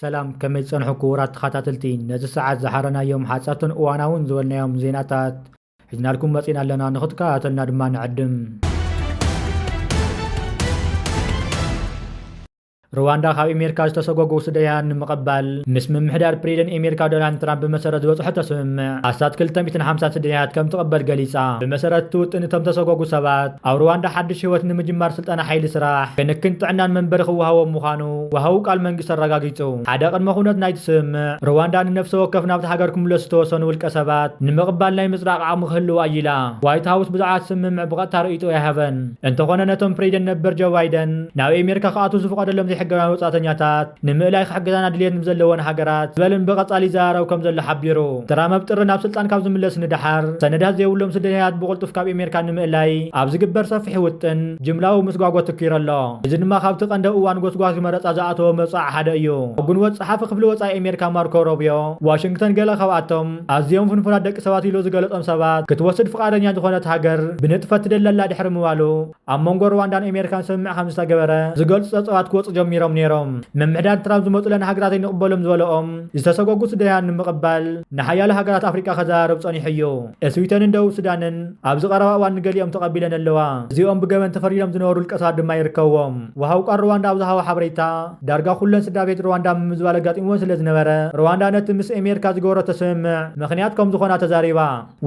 ሰላም፣ ከመይ ጸንሑ ክቡራት ተኸታተልቲ? ነዚ ሰዓት ዝሓረናዮም ሓጸርትን እዋናውን ዝበልናዮም ዜናታት ሒዝናልኩም መጺና ኣለና፣ ንኽትከታተልና ድማ ንዕድም። ሩዋንዳ ካብ ኣሜሪካ ዝተሰጎጉ ስደተኛታት ንምቕባል ምስ ምምሕዳር ፕሬዚደንት ኣሜሪካ ዶናልድ ትራምፕ ብመሰረት ዝበጽሐቶ ስምምዕ ኣስታት ክልተ ሚእትን ሓምሳን ስደተኛታት ከም ትቕበል ገሊጻ። ብመሰረት እቲ ውጥን እቶም ተሰጎጉ ሰባት ኣብ ሩዋንዳ ሓድሽ ህይወት ንምጅማር ስልጠና ሓይሊ ስራሕ፣ ክንክን ጥዕናን መንበሪ ክወሃቦም ምዃኑ ወሃቡ ቃል መንግስቲ ኣረጋጊጹ። ሓደ ቅድመ ኩነት ናይቲ ስምምዕ ሩዋንዳ ንነፍሲ ወከፍ ናብቲ ሃገር ክምለሱ ዝተወሰኑ ውልቀ ሰባት ንምቕባል ናይ ምጽዳቕ ዓቕሚ ክህልዋ እዩ ኢላ። ዋይት ሃውስ ብዛዕባ እቲ ስምምዕ ብቐጥታ ርእይቶ ኣይሃበን። እንተኾነ ነቶም ፕሬዚደንት ነበር ጆ ባይደን ናብ ኣሜሪካ ክኣትዉ ዝፍቐደሎም ዘይሕጋውያን ወጻእተኛታት ንምእላይ ክሕግዛና ድልየት ዘለወን ሃገራት ዝበልን ብቐጻሊ ይዘራረብ ከም ዘሎ ሓቢሩ። ትራምፕ ጥሪ ናብ ስልጣን ካብ ዝምለስ ንደሓር ሰነዳት ዘይብሎም ስደተኛታት ብቕልጡፍ ካብ ኣሜሪካ ንምእላይ ኣብ ዝግበር ሰፊሕ ውጥን ጅምላዊ ምስጓጎ ትኪሩ ኣሎ። እዚ ድማ ካብቲ ቀንዲ እዋን ጎስጓስ መረጻ ዝኣተወ መብጻዕ ሓደ እዩ። ኣብ ጉንወት ጸሓፊ ክፍሊ ወጻኢ ኣሜሪካ ማርኮ ሮቢዮ ዋሽንግተን ገለ ካብኣቶም ኣዝዮም ፍንፉናት ደቂ ሰባት ኢሉ ዝገለጾም ሰባት ክትወስድ ፍቓደኛ ዝኾነት ሃገር ብንጥፈት ትደሊ ኣላ ድሕሪ ምባሉ ኣብ መንጎ ሩዋንዳን ኣሜሪካን ስምምዕ ከም ዝተገበረ ዝገልጹ ጸብጻባት ክወጹ ጀሚሮም ነይሮም። ምምሕዳር ትራምፕ ዝመጹለን ሃገራት ኣይንቕበሎም ዝበለኦም ዝተሰጎጉ ስደተኛታት ንምቕባል ንሓያሎ ሃገራት ኣፍሪቃ ከዘራርብ ጸኒሑ እዩ። ስዊተንን ደቡብ ሱዳንን ኣብዚ ቀረባ እዋን ንገሊኦም ተቐቢለን ኣለዋ። እዚኦም ብገበን ተፈሪዶም ዝነበሩ ውልቀ ሰባት ድማ ይርከብዎም። ወሃቢ ቃል ሩዋንዳ ኣብ ዝሃቦ ሓበሬታ፣ ዳርጋ ኩለን ስድራ ቤት ሩዋንዳ ምምዝባል ኣጋጢምወን ስለ ዝነበረ፣ ሩዋንዳ ነቲ ምስ ኣሜሪካ ዝገበረቶ ስምምዕ ምኽንያት ከም ዝኾና ተዛሪባ።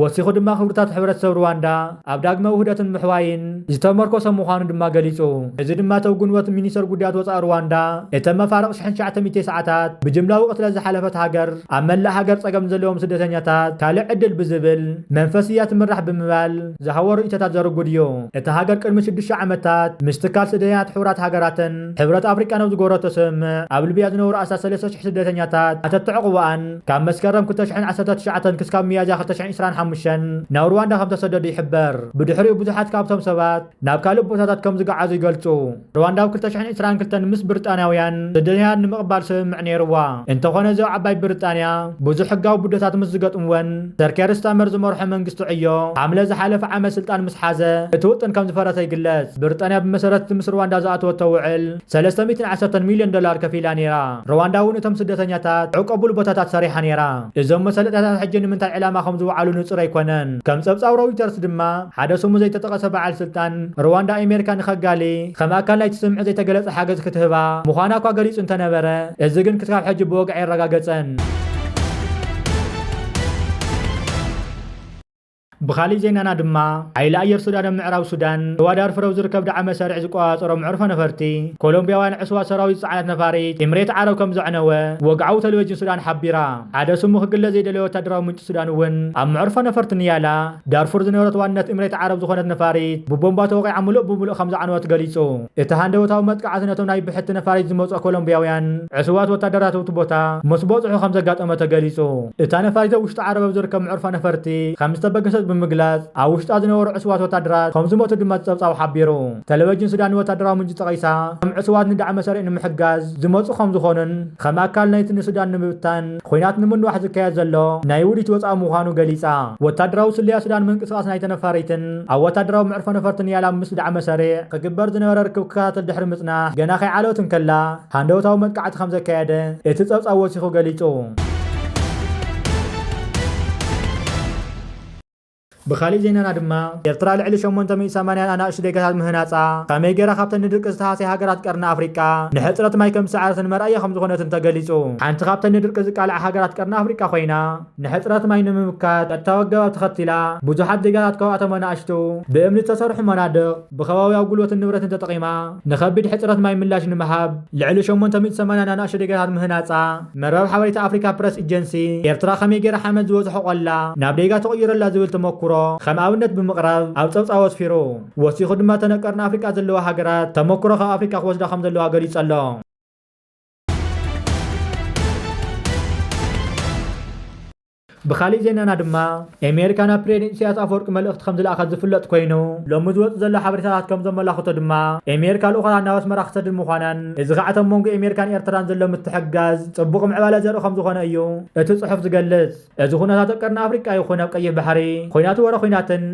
ወሲኹ ድማ ክብርታት ሕብረተሰብ ሩዋንዳ ኣብ ዳግመ ውህደትን ምሕዋይን ዝተመርኮሰ ምዃኑ ድማ ገሊጹ። እዚ ድማ እቲ ኣብ ጉንበት ሚኒስተር ጉዳያት ወጻኢ ሩዋንዳ እተን መፋርቕ ሽሕን ትሽዓተ ሚእቲ ሰዓታት ብጅምላዊ ቅትለት ዝሓለፈት ሃገር ኣብ መላእ ሃገር ጸገም ዘለዎም ስደተኛታት ካልእ ዕድል ብዝብል መንፈስ እያ ትምራሕ ብምባል ዝሃቦ ርእይቶታት ዘርጉድ እዩ። እታ ሃገር ቅድሚ ሽዱሽተ ዓመታት ምስ ትካል ስደተኛታት ሕቡራት ሃገራትን ሕብረት ኣፍሪቃን ኣብ ዝገበረቶ ስምምዕ ኣብ ሊብያ ዝነብሩ ኣስታት ሰለስተ ሽሕ ስደተኛታት ኣተትዕቑበኣን ካብ መስከረም ክልተ ሽሕን ዓሰርተ ትሽዓተን ክስካብ ሚያዝያ ክልተ ሽሕን ዕስራን ሓሙሽተን ናብ ሩዋንዳ ከም ተሰደዱ ይሕበር። ብድሕሪኡ ብዙሓት ካብቶም ሰባት ናብ ካልእ ቦታታት ከም ዝገዓዙ ይገልጹ። ሩዋንዳ ኣብ ክልተ ሽሕን ዕስራን ክልተን ምስ ብሪጣንያውያን ስደተኛታት ንምቕባል ስምምዕ ነይርዋ። እንተኾነ እዚኦ ዓባይ ብሪጣንያ ብዙሕ ሕጋዊ ብደታት ምስ ዝገጥምወን ሰር ኬር ስታመር ዝመርሖ መንግስቲ ዕዮ ሓምለ ዝሓለፈ ዓመት ስልጣን ምስ ሓዘ እቲ ውጥን ከም ዝፈረሰ ይግለጽ። ብሪጣንያ ብመሰረት እቲ ምስ ሩዋንዳ ዝኣተወቶ ውዕል ሰለስተ ሚእትን ዓሰርተን ሚልዮን ዶላር ከፊላ ነይራ። ሩዋንዳ እውን እቶም ስደተኛታት ዕቀቡሉ ቦታታት ሰሪሓ ነይራ። እዞም መሰለጥያታት ሕጂ ንምንታይ ዕላማ ከም ዝወዓሉ ንጹር ኣይኮነን። ከም ጸብጻብ ሮይተርስ ድማ ሓደ ስሙ ዘይተጠቐሰ በዓል ስልጣን ሩዋንዳ ኣሜሪካ ንኸጋሊ ከም ኣካል ናይቲ ስምምዕ ዘይተገለጸ ሓገዝ ክትህባ ምዃና እኳ ገሊጹ እንተነበረ፣ እዚ ግን ክሳብ ሕጂ ብወግዒ ኣይረጋገጸን። ብኻሊእ ዜናና ድማ፣ ሓይሊ ኣየር ሱዳን ኣብ ምዕራብ ሱዳን ዞባ ዳርፉር ኣብ ዝርከብ ዳዕመ ሰሪዕ ዝቆጻጸሮ መዕርፎ ነፈርቲ ኮሎምቢያውያን ዕሱባት ሰራዊት ዝጸዓነት ነፋሪት ኤምሬት ዓረብ ከም ዘዕነወ ወግዓዊ ቴሌቪዥን ሱዳን ሓቢራ። ሓደ ስሙ ክግለጽ ዘይደለየ ወታደራዊ ምንጪ ሱዳን እውን ኣብ መዕርፎ ነፈርቲ ንያላ ዳርፉር ዝነበረት ዋንነት ኤምሬት ዓረብ ዝኾነት ነፋሪት ብቦምባ ተወቒዓ ምሉእ ብምሉእ ከም ዝዓነወት ገሊጹ። እቲ ሃንደበታዊ መጥቃዕቲ ነቶም ናይ ብሕቲ ነፋሪት ዝመጹ ኮሎምቢያውያን ዕሱባት ወታደራት ኣብቲ ቦታ ምስ በጽሑ ከም ዘጋጠመ ተገሊጹ። እታ ነፋሪት ኣብ ውሽጢ ዓረብ ኣብ ዝርከብ መዕርፎ ነፈርቲ ከም ዝተበገሰት ብምግላጽ፣ ኣብ ውሽጣ ዝነበሩ ዕሱባት ወታደራት ከም ዝሞቱ ድማ እቲ ጸብጻብ ሓቢሩ። ቴሌቪዥን ሱዳን ንወታደራዊ ምንጪ ጠቒሳ፣ እቶም ዕሱባት ንዳዕመ ሰሪዕ ንምሕጋዝ ዝመጹ ከም ዝኾኑን ከም ኣካል ናይቲ ንሱዳን ንምብታን ኲናት ንምንዋሕ ዝካየድ ዘሎ ናይ ውዲት ወጻኢ ምዃኑ ገሊጻ። ወታደራዊ ስለያ ሱዳን ምንቅስቓስ ናይተ ነፋሪትን ኣብ ወታደራዊ መዕርፎ ነፈርቲ ንያላ ምስ ዳዕመ ሰሪዕ ክግበር ዝነበረ ርክብ ክከታተል ድሕሪ ምጽናሕ፣ ገና ከይዓለወት እንከላ ሃንደበታዊ መጥቃዕቲ ከም ዘካየደ እቲ ጸብጻብ ወሲኹ ገሊጹ። ብኻሊእ ዜናና ድማ፣ ኤርትራ ልዕሊ ሸሞንተ ሚእቲ ሰማንያን ኣናእሽቱ ዴጋታት ምህናጻ፣ ከመይ ገይራ ካብተን ንድርቂ ዝተሃስያ ሃገራት ቀርኒ ኣፍሪቃ ንሕጽረት ማይ ከም ዝሰዓረትን መርኣያ ከም ዝኾነትን ተገሊጹ። ሓንቲ ካብተን ንድርቂ ዝቃልዓ ሃገራት ቀርኒ ኣፍሪቃ ኮይና፣ ንሕጽረት ማይ ንምምካት ቀጥታዊ ኣገባብ ተኸቲላ፣ ብዙሓት ዴጋታት ካብኣቶም ኣናእሽቱ ብእምኒ ዝተሰርሑ መናድቕ ብከባብያዊ ጉልበትን ንብረትን ተጠቒማ ንኸቢድ ሕጽረት ማይ ምላሽ ንምሃብ ልዕሊ ሸሞንተ ሚእቲ ሰማንያን ኣናእሽቱ ዴጋታት ምህናጻ፣ መርበብ ሓበሬታ ኣፍሪካ ፕረስ ኤጀንሲ፣ ኤርትራ ከመይ ገይራ ሓመድ ዝበዝሖ ቆላ ናብ ዴጋ ተቐይረላ ዝብል ተመኩሮ ከም ኣብነት ብምቕራብ ኣብ ጸብጻቡ ኣስፊሩ። ወሲኹ ድማ እተን ኣብ ቀርኒ ኣፍሪቃ ዘለዋ ሃገራት ተመኩሮ ካብ ኣፍሪቃ ክወስዳ ከም ዘለዋ ገሊጹ ኣሎ። ብኻሊእ ዜናና ድማ፣ ኣሜሪካ ናብ ፕሬዚደንት ኢሳያስ ኣፈወርቂ መልእኽቲ ከም ዝለኣኸት ዝፍለጥ ኮይኑ፣ ሎሚ ዝወጽእ ዘሎ ሓበሬታታት ከም ዘመላኽቶ ድማ፣ ኣሜሪካ ልኡኻታ ናብ ኣስመራ ክትሰድድ ምዃናን፣ እዚ ከዓ እቶም መንጎ ኣሜሪካን ኤርትራን ዘሎ ምትሕግጋዝ ጽቡቕ ምዕባለ ዘርኢ ከም ዝኾነ እዩ እቲ ጽሑፍ ዝገልጽ። እዚ ኩነታት ኣብ ቀርኒ ኣፍሪቃ ይኹን ኣብ ቀይሕ ባሕሪ፣ ኲናት ወረ ኲናትን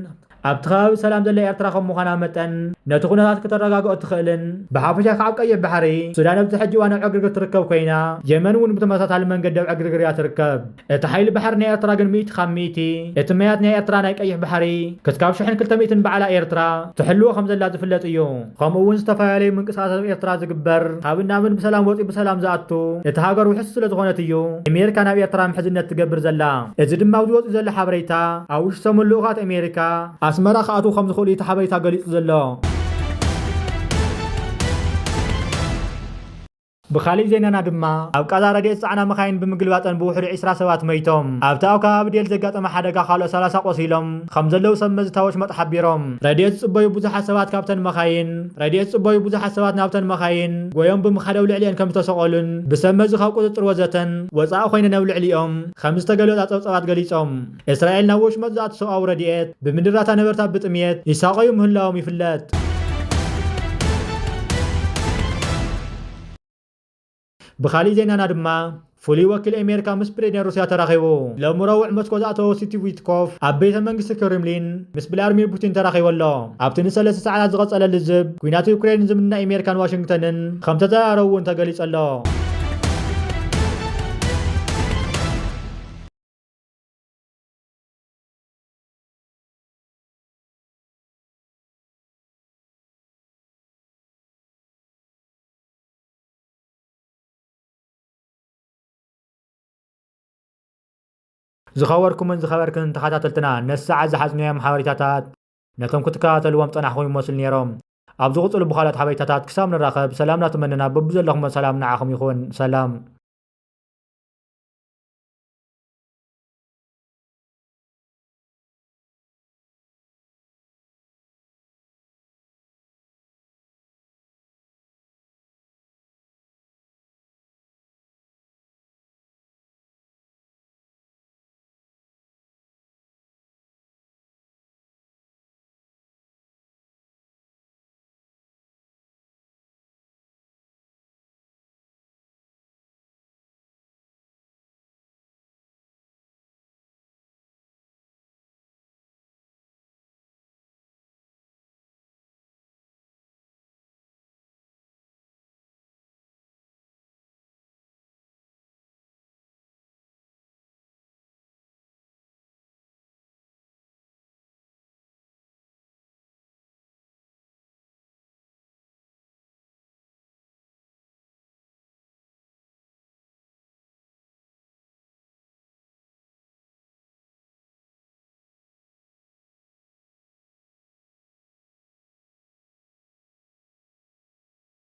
ኣብቲ ከባቢ ሰላም ዘላ ኤርትራ ከም ምዃና መጠን፣ ነቲ ኩነታት ከተረጋግኦ እትኽእልን ብሓፈሻ ከዓ ኣብ ቀይሕ ባሕሪ ሱዳን ኣብዚ ሕጂ እዋን ኣብ ዕግርግር ትርከብ ኮይና፣ የመን እውን ብተመሳሳሊ መንገዲ ኣብ ዕግርግር እያ ትርከብ። እቲ ሓይሊ ባሕሪ ናይ ኤርትራ ግን ሚእቲ ካብ ሚእቲ እቲ ማያት ናይ ኤርትራ ናይ ቀይሕ ባሕሪ ክስካብ ሽሕን ክልተ ሚእትን ባዕላ ኤርትራ ትሕልዎ ከም ዘላ ዝፍለጥ እዩ። ከምኡ እውን ዝተፈላለዩ ምንቅስቃሳት ኣብ ኤርትራ ዝግበር ካብን ናብን ብሰላም ወፂኡ ብሰላም ዝኣቱ እቲ ሃገር ውሕስ ስለ ዝኾነት እዩ ኣሜሪካ ናብ ኤርትራ ምሕዝነት ትገብር ዘላ። እዚ ድማ ኣብዚ ወፂኡ ዘሎ ሓበሬታ ኣብ ውሽጢ ሰሙን ልኡኻት ኣሜሪካ ኣስመራ ክኣትዉ ከም ዝኽእሉ እቲ ሓበሬታ ገሊፁ ዘሎ። ብኻሊእ ዜናና ድማ ኣብ ቃዛ ረድኤት ዝፀዓና መኻይን ብምግልባጠን ብውሕዱ ዒስራ ሰባት መይቶም። ኣብቲ ኣብ ከባቢ ዴል ዘጋጠመ ሓደጋ ካልኦት ሰላሳ ቆሲሎም ከም ዘለዉ ሰብ መዚ ታወሽ መጥ ሓቢሮም። ረድኤት ዝፅበዩ ብዙሓት ሰባት ካብተን መኻይን ረድኤት ዝፅበዩ ብዙሓት ሰባት ናብተን መኻይን ጎዮም ብምኻድ ኣብ ልዕሊአን ከም ዝተሰቐሉን ብሰብ መዚ ካብ ቁፅፅር ወዘተን ወፃኢ ኮይነን ኣብ ልዕሊኦም ከም ዝተገልበጣ ፀብፀባት ገሊፆም። እስራኤል ናብ ወሽመጥ ዝኣቱ ሰብኣዊ ረድኤት ብምድራታ ነበርታ ብጥምየት ይሳቐዩ ምህላዎም ይፍለጥ። ብኻሊእ ዜናና ድማ ፍሉይ ወኪል ኣሜሪካ ምስ ፕሬዝደንት ሩስያ ተራኺቡ። ሎሚ ረቡዕ ሞስኮ ዝኣተወ ስቲቭ ዊትኮፍ ኣብ ቤተ መንግስቲ ክሪምሊን ምስ ቭላድሚር ፑቲን ተራኺቡ ኣሎ። ኣብቲ ንሰለስተ ሰዓታት ዝቐጸለ ልዝብ፣ ኲናት ዩክሬን ዝምንና ኣሜሪካን ዋሽንግተንን ከም ተዘራረቡ እውን ተገሊጹ ኣሎ። ዝኸበርኩምን ዝኸበርክን ተኸታተልትና፣ ነዚ ሰዓት ዝሓዝናዮም ሓበሬታታት ነቶም ክትከታተልዎም ዝጸናሕኩም ይመስሉ ነይሮም። ኣብ ዝቕጽሉ ብኻልኦት ሓበሬታታት ክሳብ ንራኸብ፣ ሰላም እናተመነና፣ በብዘለኹሞ ሰላም ንዓኹም ይኹን። ሰላም።